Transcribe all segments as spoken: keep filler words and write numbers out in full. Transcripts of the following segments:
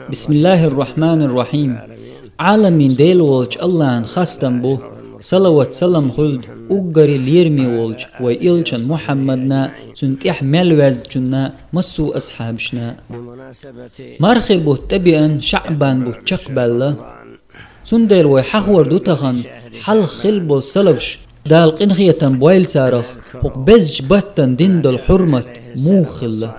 Бисмиллахир-рахманир-рахим. Ӏаламийн Дела волчу Аллахьан хастам бу, салават-салам хуьлда уггаре лераме волчу вай элчан Мухьаммадна, цуьнан тӀехь мел ваьзначунна, массо а асхьабашна. Мархи бутт тӀебеана, ШаӀбан бутт чекхбаьлла. Цундела вай хьахор ду тахана, хьалха хилла болу салафаш, Дала къинхетам бойла царах, хӀокху безачу баттана дина долу хьурмат муха хилла.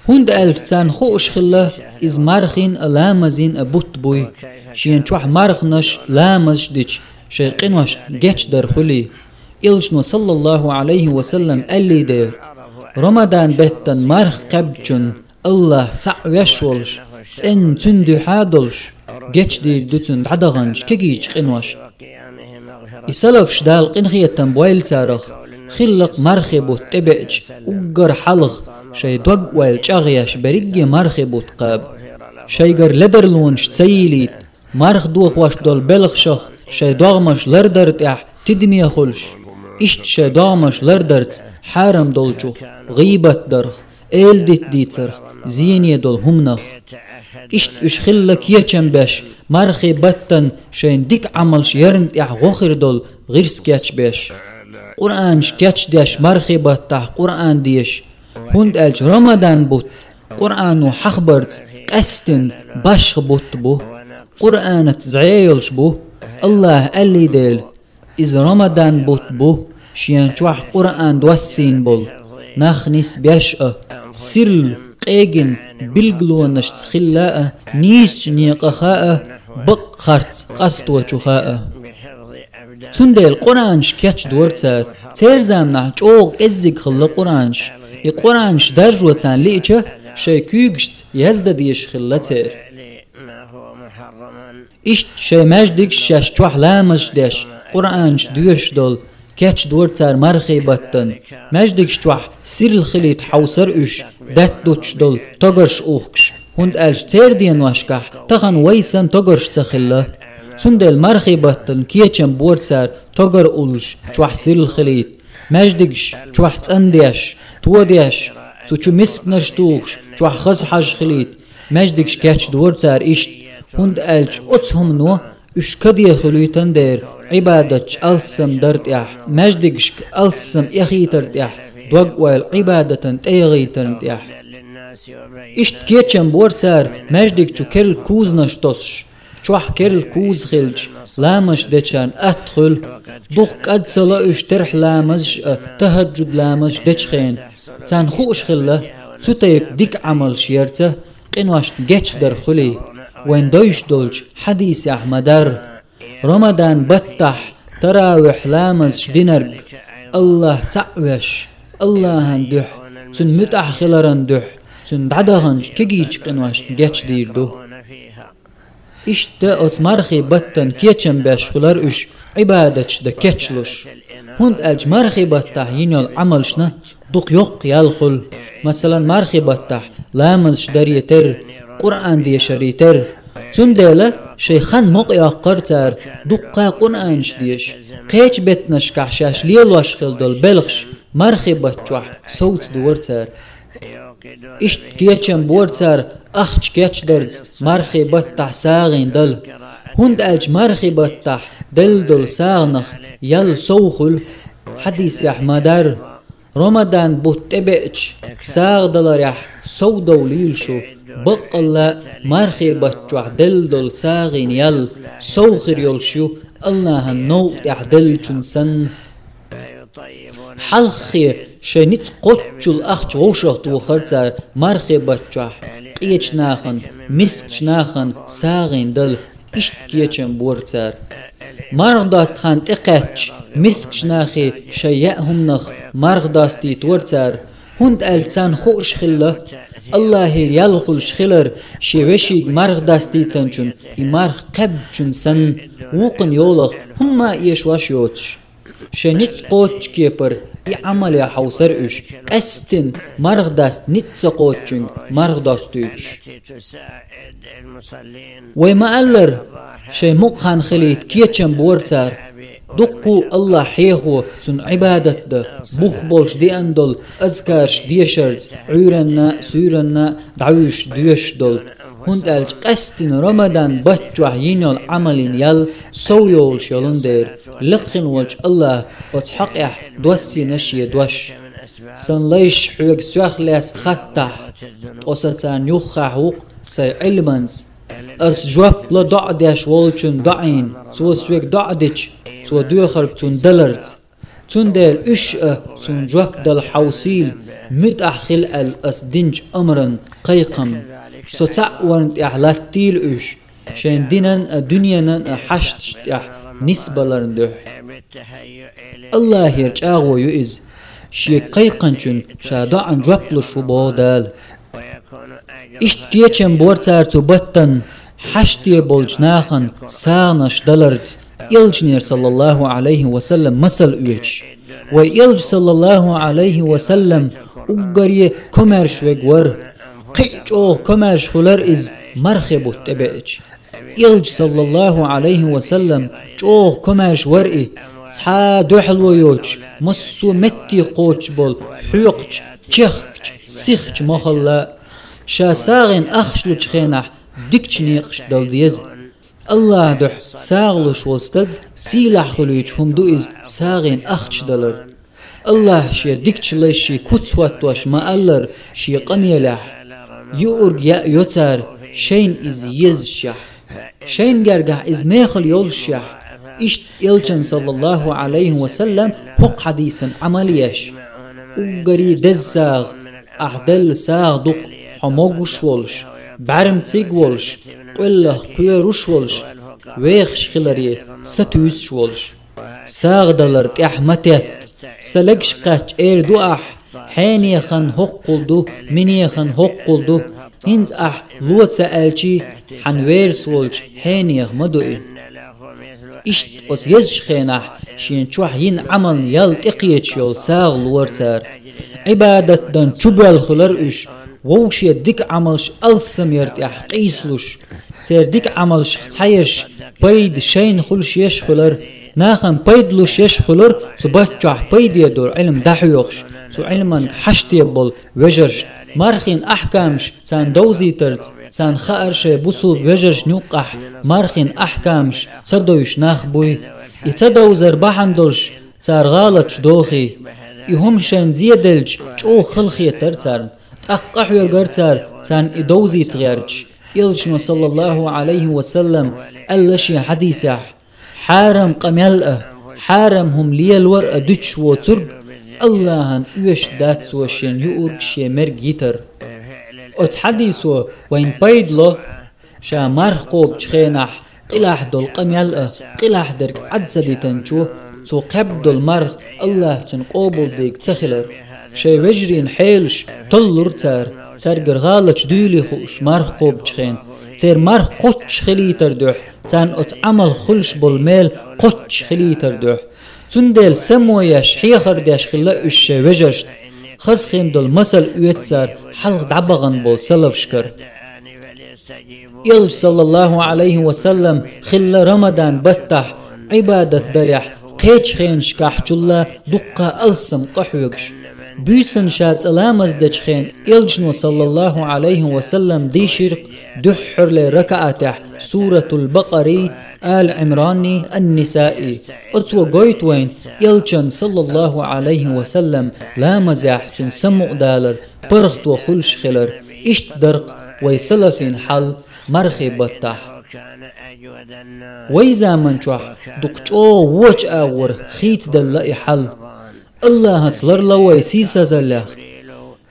ХӀунда аьлча царна хууш хилла, иза мархин а, ламазин а бутт буй, шена чохь марханаш, ламазаш дича, шайн къиношна гечдар хуьлий. Элчано, саллаллаху Ӏалайхи ва саллам, аьллий дера: «Рамадан беттан марха кхаьбначунна Аллах цхьаъ веш волуш, цӀенна цуьнан дуьхьа а долуш, гечдийр ду цуьнан дӀадаханчу кегийчу къиношна». И салафаш, Дала къинхетам бойла царах, хиллакх мархи бутт тӀебеача, уггар хьалха шайн дог-ойла чӀагӀъеш берриге мархи бутт кхаба. Шайгара ледарлонаш ца йийлийта, марха дохош долу белхашах шайн догӀмаш лардар тӀехь тидаме хуьлуш, иштта шайн догӀмаш лардарца хьарам долчух, гӀийбат дарх, эладита дийцарх, зене долу хӀуманах. Иштта уьш хилла кечам беш, мархи баттан шайн дика Ӏамалш ярна тӀехь гӀо хир долу гӀирс кечбеш. Къуръанаш кечдеш, мархи баттахь Къуръан деш, хӀунда аьлча Рамадан бутт Къуръано хьахабарца къаьстина башха бутт бу, Къуръанаца зӀе йолуш бу. Аллаха аьллий дела: «Иза Рамадан бутт бу, шена чохь Къуръан доссийна болу, нах нисбеш а, сирла къегина билгалонашца хилла а, нийсачу некъаха а, бакъ харц къасточуха а». Цундела Къуръанаш кечдора цара. Церан заманахь чӀогӀа кӀеззиг хилла Къуръанаш. И Къуръанаш даржо царна лиъча, шайн куьйгашца яздан дезаш хилла церан. Иштта шайн маьждигаш шаьш чохь ламазаш деш, Къуръанаш доьшуш долу, кечдора цара мархи баттан. Маьждигаш чохь сирла хилийта хьовсара уьш, даьтта дуттуш долу тогарш ухкуш, хӀунда аьлча церан деношкахь тахана вай санна тогарш ца хилла. Цундела мархи баттан кечам бора цара, тогар уллуш, чохь сирла хилийта, маьждигаш чохь цӀандеш, тодеш, цу чу мисканаш тухуш, чохь хаза хьажа хилийта, маьждигаш кечдора цара иштта, хӀунда аьлча оцу хӀумано уьш каде хуьлуьйтан дера, Ӏибадатчу алссам дар тӀехь, маьждигашка алссам эхийтар тӀехь, дог-ойла Ӏибадатан тӀеяхийтарна тӀехь. Иштта кечам бора цара, маьждиг чу керла кузанаш тосуш, чохь керла куза хилча, ламазаш дечарна атта хуьлу. Дукха кӀад ца ло уьш терхь ламазаш а, тахӀаджуд ламазаш дечу хенахь. Царна хууш хилла, цу тайпа дика Ӏамалш ярца къиношна гечдар хуьлий, вайн дойуш долчу хьадисехь ма-дарра. Рамадан баттахь таравихь ламазаш динарг, Аллах цхьаъ веш, Аллахьан дуьхьа, Цуьнан муьтӀахь хиларан дуьхьа, Цуьнан дӀадаханчу кегийчу къиношна гечдийр ду. Иштта оцу мархи баттан кечам беш хуьлар уьш, Ӏибадаташ дан кечлуш. ХӀунда аьлча мархи баттахь йина йолу Ӏамалшна дукха йоккха ял хуьлу. Масалан, мархи баттахь ламазаш даре терра, Къуръан дешаре терра. Цундела шайн хан мукъа йоккхура цара, дуккха Къуръанаш деша, кхечу беттанашкахь шаьш лелош хилла долу белхаш мархи батта чохь совцадора цара. Иштта кечам бора цара ахча кечдарца мархи баттахь сагӀина дала, хӀунда аьлча мархи баттахь делла долу сагӀанах ял сов хуьлу. Хьадисехь ма-дарра, Рамадан бутт тӀебеача, сагӀа даларехь сов довлийла шу, баккъалла а мархи батта чохь делла долу сагӀина ял сов хир йолуш ю, Аллахьан новкъа тӀехь деллачун санна. Хьалххе шайн ницкъ кхоччул ахча вовшах тохара цара мархи батта чохь, къечу нахана, мискачу нахана сагӀина дала, иштта кечам бора цара. Марха доста хан тӀекхаьчча, мискачу нахе шайн яа хӀуманах марха достийтора цара, хӀунда аьлча царна хууш хилла, Аллахьера ял хуьлуш хилар шен вешига марха достийтанчун, и марха кхаьбначун санна, вукхун йолах хӀумма а эшош йоцуш. Шайн ницкъ кхоччу кепара и Ӏамале хьовсара уьш, къаьстина марха даста ницкъ ца кхоччуьнга марха достойтуш. Вай ма-аллара, шайн мукъа хан хилийта кечам бора цара. Дуккха а Аллахь хьехо, цунна Ӏибадат дан, бух болчу деана долу азкарш дешарца, Ӏуьйранна а, суьйранна а дӀавуьйш доьшуш долу. ХӀунда аьлча къаьстина Рамадан баттахь йина йолу Ӏамалан ял сов йолуш йолун дера, лекха хилла волчу Аллахьа оцу хьокъехь доссийна шен дош. Сан лайш хьоьга соьх лаьцна хаттахь, оцу царна юххехь ву-кх сайн Ӏилманца. Ас жоп ло доӀа деш волчун доӀийна, цо соьга доӀа дича, цо доьхург цунна даларца. Цундела уьш а суна жоп дала хьовсийла, муьтӀахь хила аьлла ас динчу амран кхайкхам. Со цхьаъ варна тӀехь латтийла уьш, шайн динан а, дуьненан а хьашташ тӀехь нисбаларна дуьхьа. Аллахьера чӀагӀо ю иза, шега кхайкханчун ша доӀан жоп луш ву боху Дала. Иштта кечам бора цара цу баттана, хьаште болчу нахана сагӀанаш даларца, элчанера, саллаллаху Ӏалайхи ва саллам, масал оьцуш. Вай элча, саллаллаху Ӏалайхи ва саллам, уггаре комаьрша верг вара. Кхин а чӀогӀа комаьрша хуьлура иза, мархийн бутт тӀебеача. Элча, саллаллаху Ӏалайхи ва саллам, чӀогӀа комаьрша вара и, цхьа а дуьхьало йоцуш, массо а метте кхочуш болу хьоькхучу, чехкачу, сихча ма хилла. Ша сагӀина ахча лучу хенахь дикачу некъашка дала деза. Аллахьан дуьхьа сагӀа луш волу стаг сийлахь хуьлуьйтуш хӀума ду иза сагӀина ахча далар. Аллахьа шен дикачу лайшийн куц хӀоттош ма-аллара шен къамелехь: юург яа йо цара, шайна иза езашехь, шайна гергахь иза мехала йолушехь. Иштта элчан, саллаллаху Ӏалайхи ва саллам, хӀокху хьадисан Ӏамал еш. Уггаре деза сагӀа, ахь делла сагӀа ду-кх хьо могуш волуш, бӀаьрмациг волуш, къоьллах кхоьруш волуш, вехаш хиларе сатуьйсуш волуш. СагӀа далар тӀехь ма тетта. Сан легаш кхаьчча эр ду ахь: хьенехан хӀоккхул ду, минехан хӀоккхул ду. ХӀинца ахь ло ца аьлчий, хьан верас волчу хьенех ма ду и. Иштта оцу езачу хенахь шен чохь йина Ӏамална ял тӀекхеташ йолу сагӀа лора цара. Ӏибадат дан чубоьлла хуьлура уьш, вовшийн дика Ӏамалш алссам яр тӀехь къийсалуш. Церан дика Ӏамалшах цхьаерш пайда шайна хуьлуш еш хуьлура. Нахана пайда луш еш хуьлура цу баттахь пайде долу Ӏилма дӀахьоьхуш, цу Ӏилманга хьаште болу вежаршна. Мархийн ахкамаш царна довзийтарца, царна хаьара шайн бусулба вежаршна юккъехь мархийн ахкамаш ца довзуьйтуш нах буй. И ца довзар бахьана долуш цара гӀалаташ дохий. И хӀума шайна зеделча, чӀогӀа хала хетара царна. ТӀаккха къахьоьгура цара, царна и довзийта гӀерташ. Элчано, саллаллаху Ӏалайхи ва саллам, аьлла шен хьадисехь: «Хьарам къамел а, хьарам хӀума лелор а дуьтуш воцург, Аллахьан оьшуш дац цо шен юург, шен мерг йитар». Оцу хьадисо вайна пайда ло, ша марха кхобучу хенахь къилахь долу къамел а, къилахь дерг Ӏад ца дитинчо, цо кхаьбна долу марха Аллахьа цунна къобалдийр ца хилар. Шайн вежарийн хьелаш толлура цара, цаьргара гӀалаташ дуьйлий хууш марха кхобучу хенахь. Церан марха кхоччуш хилийтар дуьхьа, царна оцу Ӏамалх хуьлуш болу мел кхоччуш хилийтар дуьхьа. Цундела само еш, хьехар деш хилла уьш шайн вежаршна. Хаза хин долу масал оьцу цара хьалха дӀабахана болу салафашкара. Элча, саллаллаху Ӏалайхи ва саллам, хилла Рамадан баттахь Ӏибадат дарехь кхечу хенашкахь чулла дуккха алссам къахьоьгуш. Буьйсанна ша цкъа ламаз дечу хенахь Элчано, саллаллаху Ӏалайхи ва саллам, дийшира-кх дуьххьарлера ракаӀатехь Суратул Бакъарий, Ала Ӏимраний, Ан-Нисаий. Оцо гойту вайна Элчан, саллаллаху Ӏалайхи ва саллам, ламазехь цуьнан самукъадалар, паргӀато хуьлуш хилар. Иштта дара-кх вай салафийн хьал мархийн баттахь. Вай заман чохь дукха чӀогӀа вочу агӀор хийцаделла и хьал. Аллахьаца ларло вай сийсазаллех.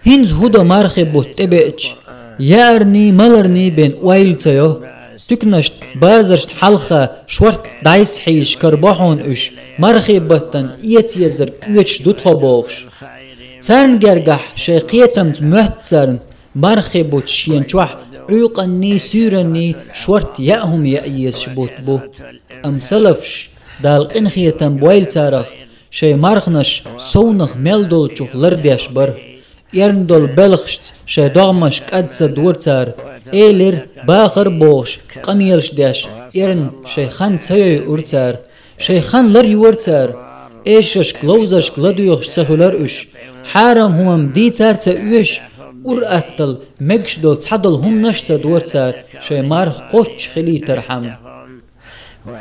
ХӀинца хӀун до мархийн бутт тӀебеача? Яарний, маларний бен ойла ца йо. Туьканашна, базаршна хьалха шорта дӀасахьийзаш карабо хьуна уьш, мархийн баттана эца езарг оьцуш ду тхо бохуш. Царна гергахь шайн кхетамца моьтту царна, мархийн бутт шена чохь Ӏуьйкъанний, суьйранний шорта яа хӀума яа езаш бутт бу. Амма салафаш, Дала къинхетам бойла царах, шайн марханаш совнах мел долчух лардеш бара. Эрна долу белхашца шайн догӀмаш кӀад ца дора цара, элира, бахара бохуш, къамелаш деш, эрна шайн хан ца йойура цара. Шайн хан лар йора цара, эшашка, ловзашка ладоьгӀаш ца хилар уьш, хьарам хӀумам дийца ца оьшу, ур-аттал мегаш долу цхьадолу хӀуманаш ца дора цара, шайн марха кхоччуш хилийтархьама.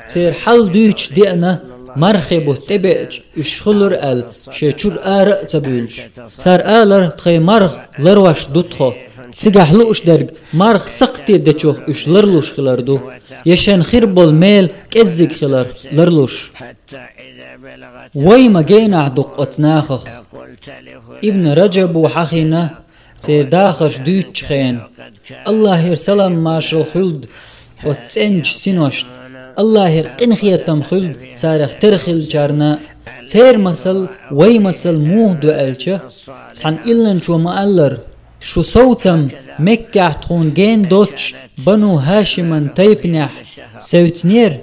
Церан хьал дуьйцуш деана, мархи бутт тӀебеача, уьш хуьлура аьлла, шайн чуьра ара а ца буьйлуш. Цара алара, тхайн марха ларвеш ду тхо. Цигахь лууш дерг марха сакхте дечух уьш ларлуш хилар ду, я шайна хир болу мел кӀеззиг хиларх ларлуш. Вай ма генахь ду-кх оцу нахах. Ибн Раджабо хьахийна, церан дахарш дуьйцучу хенахь, АллахӀера салам-маршалла хуьлда оцу цӀеначу синошна, АллахӀера къинхетам хуьлда царах тера хиллачарна. Церан масал вай масал муха ду аьлча, цхьана илланчо ма-аллара: «Шу совцам Меккехь тхуна гена доцуш Бану ХӀашиман тайпанехь севцинера,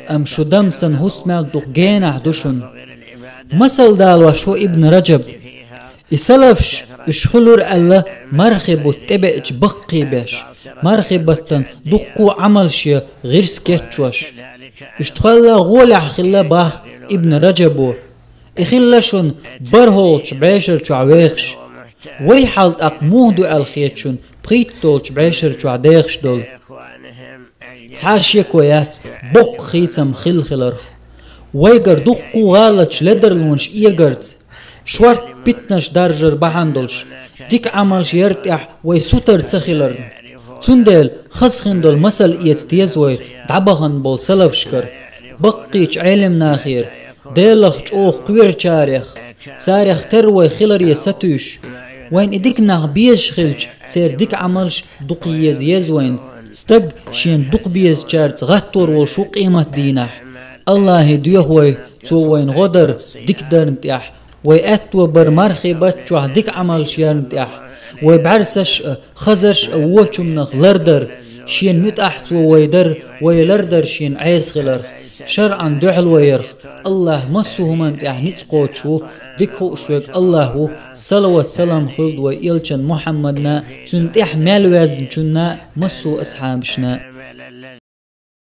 амма шу дам сан хӀусамел дукха генахь ду шуна». Масал далош ву Ибн Раджаб. И салафаш уьш хуьлура аьлла, мархи бутт тӀебеача баккхийбеш, мархи баттан дуккха а Ӏамалш ян гӀирс кечдеш. Уьш тхоьлла гӀолехь хилла, боху Ибн Раджабо. И хилла шуна бархӀолгӀачу бӀешар чохь вехаш. Вай хьал тӀаккха муха ду аьлла хета шуна пхийтталгӀачу бӀешар чохь дехаш долу? Цхьа а шеко яц, боккха хийцам хилла хиларх. Вайгара дуккха а гӀалаташ ледарлонаш эгарца, шортта питанаш даржар бахьана долуш, дика Ӏамалш ярна тӀехь вай сутара ца хиларна. Цундела хаза хин долу масал эца деза вай дӀабахана болу салафашкара, баккхийчу Ӏелам нахера, Делах чӀогӀа кхоьручарех, царех тера вай хиларе сатуьйсуш. Вайна и дика нах безаш хилча, церан дика Ӏамалш дукха еза еза вайна. Стаг шена дукха безачаьрца гӀаттор волуш ву къематдийнахь. АллахӀе доьху вай, Цо вайна гӀо дар дика дарна тӀехь, вай аьтто бар мархи баттахь дика Ӏамалш ярна тӀехь, вай бӀаьрсаш а, хазарш а вочу хӀуманах лардар, Шена муьтӀахь Цо вай дар, вай лардар Шена Ӏеса хиларх, шарӀан дуьхьал ваярх. АллахӀ массо а хӀуманна тӀехь ницкъ кхочуш ву, дика хууш верг АллахӀ ву, салават-салам хуьлда вай элчан Мухьаммадна, цуьнан тӀехь мел ваьзначунна, массо а асхьабашна.